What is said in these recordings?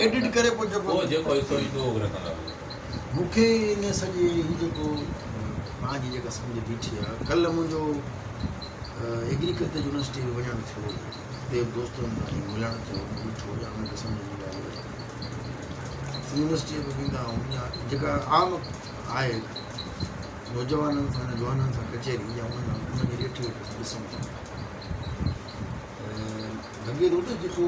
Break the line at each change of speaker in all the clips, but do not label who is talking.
Edit ڪري پوء جيڪو
پوء جيڪو حصو ايندو اهو رکنداسين.
مون کي ان سڄي هي جيڪو پنهنجي جيڪا سمجهه بيٺي آهي، ڪلهه منهنجو ايگريڪلچر يونيورسٽي ۾ وڃڻ ٿيو، اتي به دوستن سان ائين ملڻ ٿيو، مون ڏٺو يا انهن کي سمجهه جي ڳالهه هئي. سنڌ يونيورسٽيء به ويندا آهيون يا جيڪا عام آهي نوجوانن سان يا جوانن سان ڪچهري يا انهن سان انهن جي ڏيٺ ويٺ اسان ڏسون ٿا ته لڳي ٿو ته جيڪو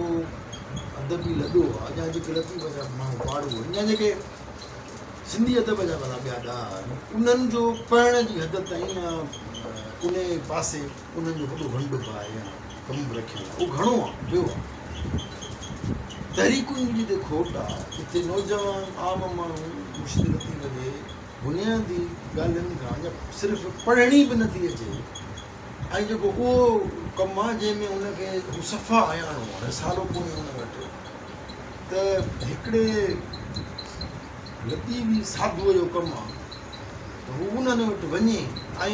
ادبي لڏو آهي يا جيڪي لطيف جا ماڻهو پاڙهو آهن يا جيڪي سنڌي ادب جا ڀلا ٻيا ڏاها آهن انهن جو پڙهڻ جي حد تائين يا ان پاسي انهن جو وڏو ونڊ به آهي يا ڪم به رکيل آهي اهو گهڻو آهي ٻيو آهي تحريڪن جي جتي کوٽ آهي اتي نوجوان عام ماڻهو مرشد لطيف جي بنيادي ڳالهين کان يا صرف پڙهڻي به نٿي اچي ۽ جيڪو اهو ڪم آهي جنهن ۾ هن کي هو صفا اياڻو آهي رسالو ڪونهي هن وٽ ته هڪڙي لطيفي ساڌوء جو ڪم آهي ته هو انهن وٽ وڃي ۽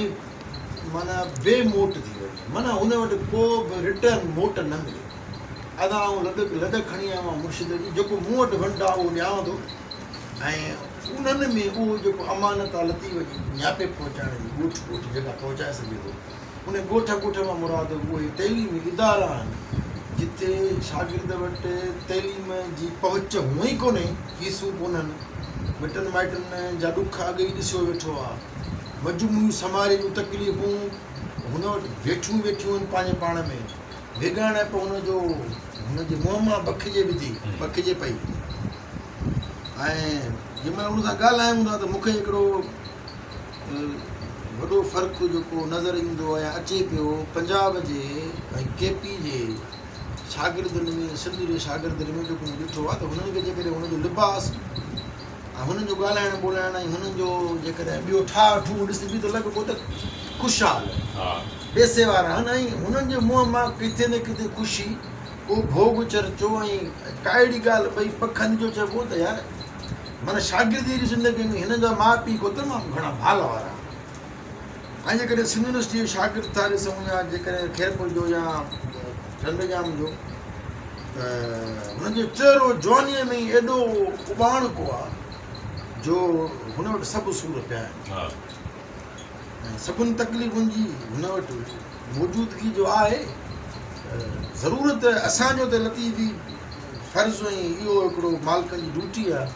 معنيٰ بي موٽ ٿي وڃي معنيٰ هن وٽ ڪو به رٽرن موٽ نه ملي. ادا آئون لڏ لڏ کڻي آيو آهيان مرشد جي جيڪو مون وٽ ونڊ آهي اهو ڏيانو ٿو ۽ انهن ۾ اهو جيڪو امانت آهي لطيف جي نياپي پهچائڻ جي ڳوٺ ڳوٺ جيڪا پهچائي سگهي ٿو ان ڳوٺ ڳوٺ مان مراد اهي تعليمي ادارا آهن جتي شاگرد وٽ تعليم جي پهچ هونئن ئي ڪونهي، فيسون ڪونهن، مٽن مائٽن جا ڏک اڳ ئي ڏسيو ويٺو آ، مجموعي سماج جون تڪليفون هن وٽ ويٺيون ويٺيون آهن پنهنجي پاڻ ۾ ويڳاڻپ هن جو هن جي منهن مان بکجي به ٿي بکجي پئي ۽ جنهن مهل هن سان ڳالهايون ٿا ته مون کي هڪڙو وڏو فرق جيڪو نظر ايندو يا اچي پيو پنجاب جي ۽ ڪي پي جي شاگردن ۾ سنڌ جي شاگردن ۾ جيڪو مون ڏٺو آهي ته هنن کي جيڪڏهن هن جو لباس ۽ هنن جو ڳالهائڻ ٻولهائڻ ۽ هنن جو جيڪڏهن ٻيو ٺاهه ٺوهه ڏسبي ته لڳبو ته خوشحال پئسي وارا آهن ۽ هنن جي منهن مان ڪٿي نه ڪٿي خوشي ڪو ڀوڳ چرچو ۽ ڪا اهڙي ڳالهه ٻئي پکن جو چئبو ته يار معنيٰ شاگرديء جي زندگيء ۾ هنن جا ماء پيء ڪو تمام گهڻا ڀال وارا آهن ۽ جيڪڏهن سنڌ يونيورسٽيء جو شاگرد ٿا ڏسون يا جيڪڏهن خيرپور جو يا ٽنڊوڄام جو ته هن جو چهرو جوانيء ۾ ئي ايڏو اٻاڻڪو آهي جو هن وٽ سڀ سور پيا آهن ۽ سڀن تڪليفن جي هن وٽ موجودگي جو آهي ضرورت اسان جو ته لطيفي فرض ۽ اهو هڪڙو مالڪن جي ڊيوٽي آهي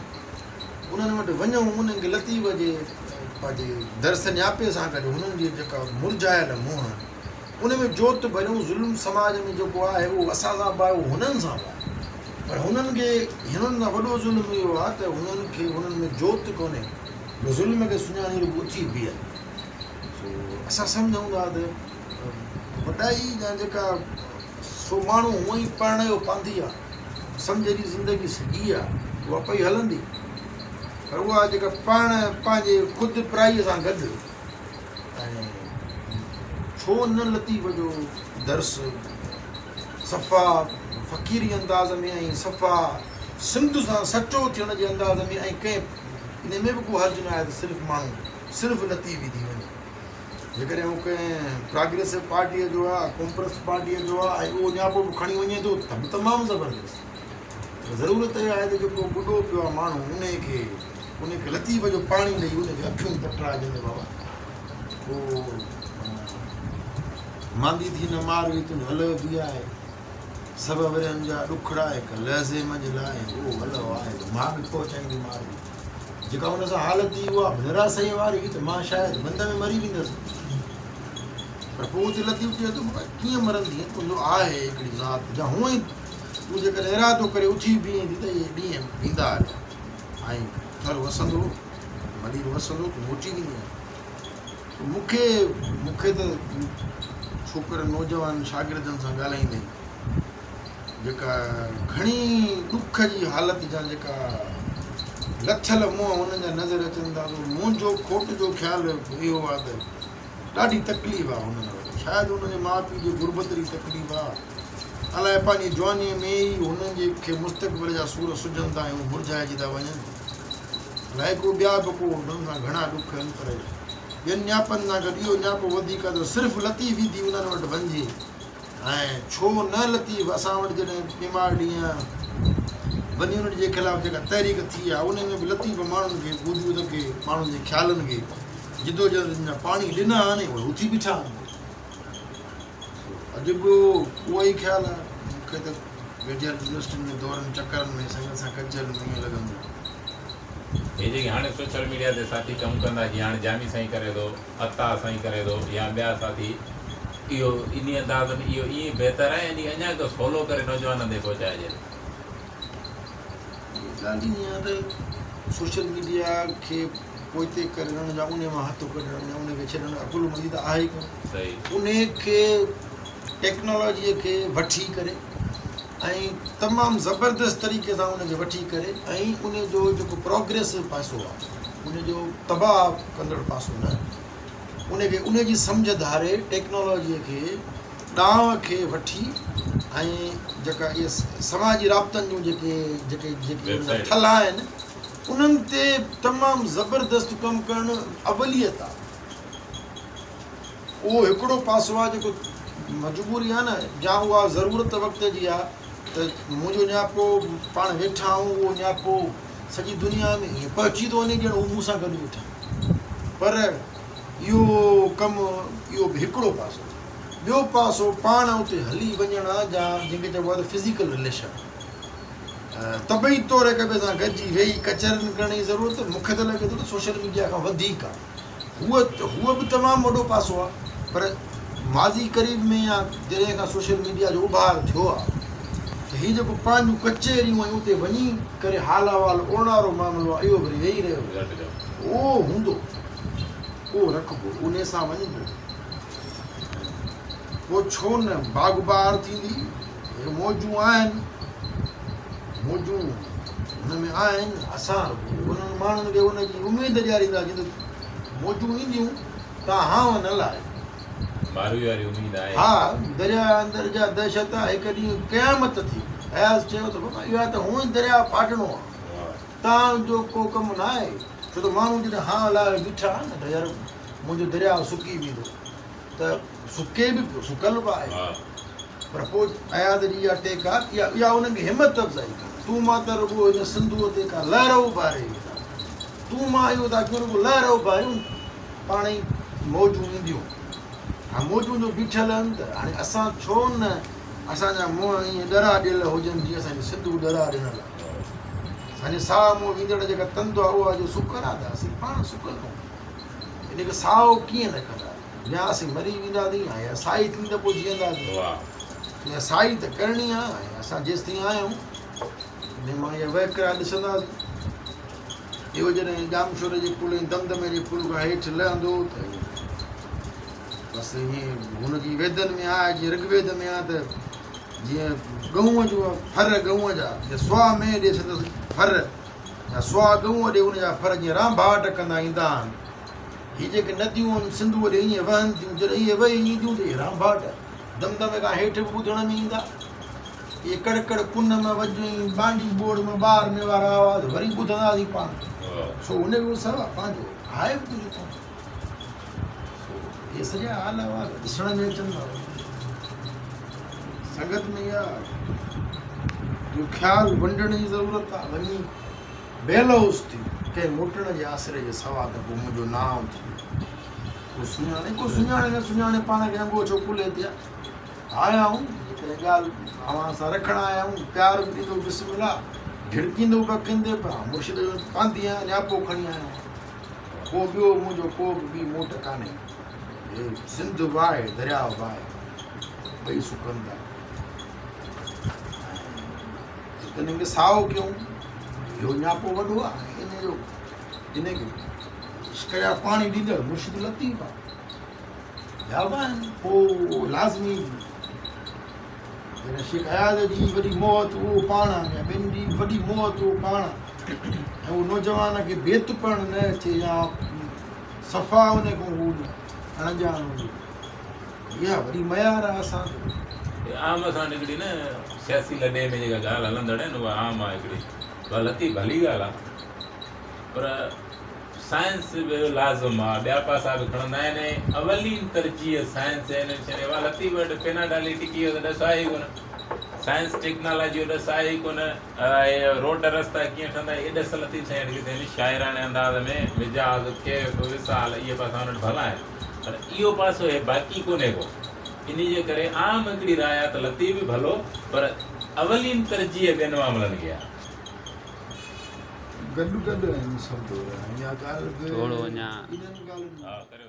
انهن وٽ وڃون انهن کي لطيف جي پنهنجي درس نياپي سان گڏ هنن جي جيڪا مرجهايل منهن آهن ان ۾ جوت ڀريون ظلم سماج ۾ جيڪو آهي اهو اسان سان به آهي اهو هنن سان به آهي پر هنن کي هنن سان وڏو ظلم اهو آهي ته هنن کي هنن ۾ جوت ڪونهي جو ظلم کي سڃاڻي رڳو اٿي بيهن سو اسان سمجهون ٿا ته وڏائي يا جيڪا سو ماڻهو هونئن ئي پڙهڻ جو پانڌي آ، سمجهه جي زندگي سڄي آ، اها پئي هلندي، پر اها جيڪا پاڻ پنهنجي خود پرائيء سان گڏ ۽ ڇو نه لطيف جو درس صفا فقيري انداز ۾ ۽ صفا سنڌ سان سچو ٿيڻ جي انداز ۾ ۽ ڪنهن ان ۾ به ڪو حرج نه آهي ته صرف ماڻهو صرف لطيف ئي ٿي وڃي. جيڪڏهن هو ڪنهن پراگريسو پارٽيء جو آهي، قومپرست پارٽيء جو آهي ۽ اهو نياپو به کڻي وڃي ٿو ته به تمام زبردست. پر ضرورت اها آهي ته جيڪو ٻڏو پيو آهي ماڻهو انهي کي انهي کي لطيف جو پاڻي ڏئي انهي کي اکيون پٽرائجن ته بابا ڪو ماندي ٿي نه ماروي تنهنجو الهه به آهي سڀ ورهين جا ڏکڙا هڪ لحظي منجهه لاهي اهو الهه آهي جو ماڳ پهچائيندي ماروي. جيڪا ان سان حالت ٿي اها به نراسائيء واري هئي ته مان شايد بند ۾ مري ويندس. پر پوء اتي لطيف چئي ٿو، بابا ڪيئن مرندينء، تنهنجو آهي هڪڙي ذات جا هونئن ئي تون جيڪڏهن ارادو ڪري اٿي بيهين ٿي ته اهي ڏينهن ويندا هليا ۽ ٿر وسندو، ملير وسندو، تون موٽي ويندينء. سو مون کي مون کي ته ڇوڪرن نوجوان شاگردن سان ڳالهائيندي جيڪا گهڻي ڏک جي حالت جا جيڪا لٿل منهن هنن جا نظر اچن ٿا سو منهنجو کوٽ جو خيال اهو آهي ته ڏاڍي تڪليف آهي هنن وٽ شايد هنن جي ماء پيء جي غربت جي تڪليف آهي الائي پنهنجي جوانيء ۾ ئي هنن جي کي مستقبل جا سور سجهن ٿا ۽ هو مرجهائجي ٿا وڃن الائي ڪو ٻيا به ڪو هنن سان گهڻا ڏک آهن پر ٻين نياپن سان گڏ اهو نياپو وڌيڪ آهي ته صرف لطيف ئي ٿي انهن وٽ وڃجي ۽ ڇو نه لطيف اسان وٽ جڏهن بيمار ڏينهن ون يونٽ جي خلاف جيڪا تحريڪ ٿي آهي، ان ۾ به لطيف ماڻهن کي وجود کي، ماڻهن جي خيالن کي جدوجهدن جا پاڻي ڏنا آهن ۽ اهي اٿي بيٺا آهن. اڄ به اهو ئي خيال آهي. مون کي ته ويجهڙ يونيورسٽين ۾ دورن چڪرن ۾ سنگت سان گڏجڻ ۾ ائين لڳندو آهي.
هي جيڪي هاڻي سوشل ميڊيا تي ساٿي ڪم ڪندا جيئن هاڻي جامي سائين ڪري ٿو، عطا سائين ڪري ٿو يا ٻيا ساٿي اهو انهي انداز ۾ اهو ائين بهتر آهي يعني اڃا ڪو سولو ڪري نوجوانن تائين پهچائجي.
ڳالهه ائين آهي ته سوشل ميڊيا کي پوئتي ڪرڻ يا انهي مان هٿ ڪڍڻ يا انهي کي ڇڏڻ عقلمندي ته آهي ئي ڪونه. انهي کي ٽيڪنالاجيء کي وٺي ڪري ۽ تمام زبردست طريقي سان ان کي وٺي ڪري ۽ ان جو جيڪو پروگريسو پاسو آهي ان جو تباهه ڪندڙ پاسو نه ان کي ان جي سمجهه ڌاري ٽيڪنالاجيء کي ڏانء کي وٺي ۽ جيڪا اهي سماجي رابطن جون جيڪي جيڪي جيڪي ٿلها آهن انهن تي تمام زبردست ڪم ڪرڻ اوليت آهي. اهو هڪڙو پاسو آهي جيڪو مجبوري آهي نه يا اها ضرورت وقت جي آهي ته منهنجو نياپو پاڻ ويٺا آهيون اهو نياپو سڄي دنيا ۾ ائين پهچي ٿو وڃي ڄڻ هو مون سان گڏ ويٺا آهن پر اهو ڪم اهو به هڪڙو پاسو ٻيو پاسو پاڻ اتي هلي وڃڻ آهي جا جنهن کي چئبو آهي ته فزيڪل رليشن طبعي طور هڪ ٻئي سان گڏجي ويهي ڪچهرين ڪرڻ جي ضرورت مون کي ته لڳي ٿو ته سوشل ميڊيا کان وڌيڪ آهي. هونء به تمام وڏو پاسو آهي پر ماضي قريب ۾ يا جڏهن کان سوشل ميڊيا جو اڀار ٿيو آهي ته هي جيڪو پنهنجون ڪچهريون ۽ اتي وڃي ڪري حال احوال اورڻ وارو معاملو آهي اهو وري ويهي رهيو اهو هوندو اهو رکبو انهي سان وڃبو پوء ڇو نه باغ بهار ٿيندي هي موجون آهن موجون هن ۾ آهن اسان رڳو انهن ماڻهن کي ان جي اميد ڏيارينداسين ته موجون اينديون تان هانء نه لاهجو.
ماروي واري اميد آهي.
ها درياء اندر جا دهشت آ هڪ ڏينهن قيامت ٿي. اياز چيو ته بابا اها ته هونئن ئي درياء ڦاٽڻو آ تان جو ڪو ڪم نه آهي ڇو ته ماڻهو جڏهن هانء لاهي بيٺا آهن نه ته يار منهنجو درياء سڪي ويندو ته سڪي به پيو سڪل به آهي. پر پوء اياز جي اها ٽيڪ آ، اها انهن کي همت افزائي ڪندي. تون مان ته رڳو هن سنڌوء تي ڪا لهر اڀاري وينداسين. تون مان اهو ٿا ڪيون رڳو لهر اڀاريون، پاڻ ئي موجون اينديون. ها موجون جو بيٺل آهن ته هاڻي اسان ڇو نه اسان جا منهن ائين ڏرا ڏيل هجن جيئن اسان جي سنڌو ڏرا ڏنل آهي. اسان جي ساهه مون ويندڙ جيڪا تند آ اها جو سڪل آ ته اسين پاڻ سڪل آهيون. ان کي ساهو ڪيئن نه ڪنداسين. يا اسين مري وينداسين يا سائي ٿي ته پوء جيئنداسين. اها سائي ته ڪرڻي آ ۽ اسان جيستائين آهيون انهي مان اها وهڪرا ڏسنداسين. اهو جڏهن ڄامشوري جي پل ۽ دمدمي جي پل کان هيٺ لهندو ته بس ائين هن جي ويدن ۾ آهي جيئن رگ ويد ۾ آهي ته جيئن ڳئون جو ڦر ڳئون جا جيئن سوا مينهن ڏي سندس ڦر يا سوا ڳئون ڏي ان جا ڦر جيئن رانڀاٽ ڪندا ايندا آهن. هي جيڪي نديون آهن سنڌوء ڏي ائين وهن ٿيون، جڏهن اهي وهي اينديون ته اهي رانڀاٽ دمدمي کان هيٺ به ٻڌڻ ۾ ايندا. اهي ڪڙڪڙ ڪن ۾ وڄ ۽ ٻانڊي ٻوڙ ۾ ٻار ۾ وارا آواز وري ٻڌنداسين پاڻ. سو ان جو سوا پنهنجو آهي به ڪجهه ڪونه. سو اهي سڄا حال احوال ڏسڻ ۾ اچن ٿا. سنگت ۾ اها جو خيال ونڊڻ جي ضرورت آهي. وڃي بي لوث ٿي، ڪنهن موٽڻ جي آسري جي سوا ته پوء منهنجو نانء ٿي. ڪو سڃاڻي، ڪو سڃاڻي نه سڃاڻي پاڻ کي انگوڇو ڪلهي تي آيا آهيون، جيڪڏهن ڳالهه اوهان سان رکڻ آيا آهيون، پيار به ڏيندو بسم الله، جهڙڪيندو به اکين تي پر آئون مرشد جو پانڌي آهيان، نياپو کڻي آيو آهيان. ڪو ٻيو منهنجو ڪو به ٻي موٽ ڪانهي. هي سنڌ به آهي، درياء به آهي، ٻئي سڪن ٿا. ۽ تنهن کي سائو ڪيون، اهو نياپو وڏو آهي ۽ ان جو ان کي عشق جا پاڻي ڏيندڙ مرشد لطيف آهي. ٻيا به آهن، پوء لازمي جڏهن شيخ اياز جي وڏي موهت اهو پاڻ آهي يا ٻين جي وڏي موهت اهو پاڻ آهي ۽ اهو نوجوان کي بيت پڙهڻ نه اچي يا صفا ان کان هو اڻڄاڻ هجي، اها وڏي ميار آهي اسان تي.
عام اسان وٽ هڪڙي نه سياسي لڏي ۾ جيڪا ڳالهه هلندڙ آهي نه اها عام آهي هڪڙي اها لطيف ڀلي ڳالهه آهي پر سائنس به لازم آهي ٻيا پاسا به کڻندا آهن ۽ اولين ترجيح سائنس ۽ انهن شين اها لطيف وٽ پينا ڊالي ٽڪي ويو ته ڏس آهي ئي ڪونه. سائنس ٽيڪنالاجي جو ڏس آهي ئي ڪونه، اهي روڊ رستا ڪيئن ٺهندا اهي ڏس لطيف سائين وٽ ڪٿي آهن، شاعراڻي انداز ۾ مجاز، ڪيف، وصال اهي پاسا هن وٽ ڀلا آهن پر اهو پاسو هي باقي ڪونهي ڪو. انهي جي ڪري عام هڪڙي راء آهي ته لطيف به ڀلو پر اولين ترجيح ٻين معاملن کي آهي.
گڏ گڏ آهن سڀ ۽ اها ڳالهه به
ٿورو اڃا
انهن ڳالهين.
ها ڪريو.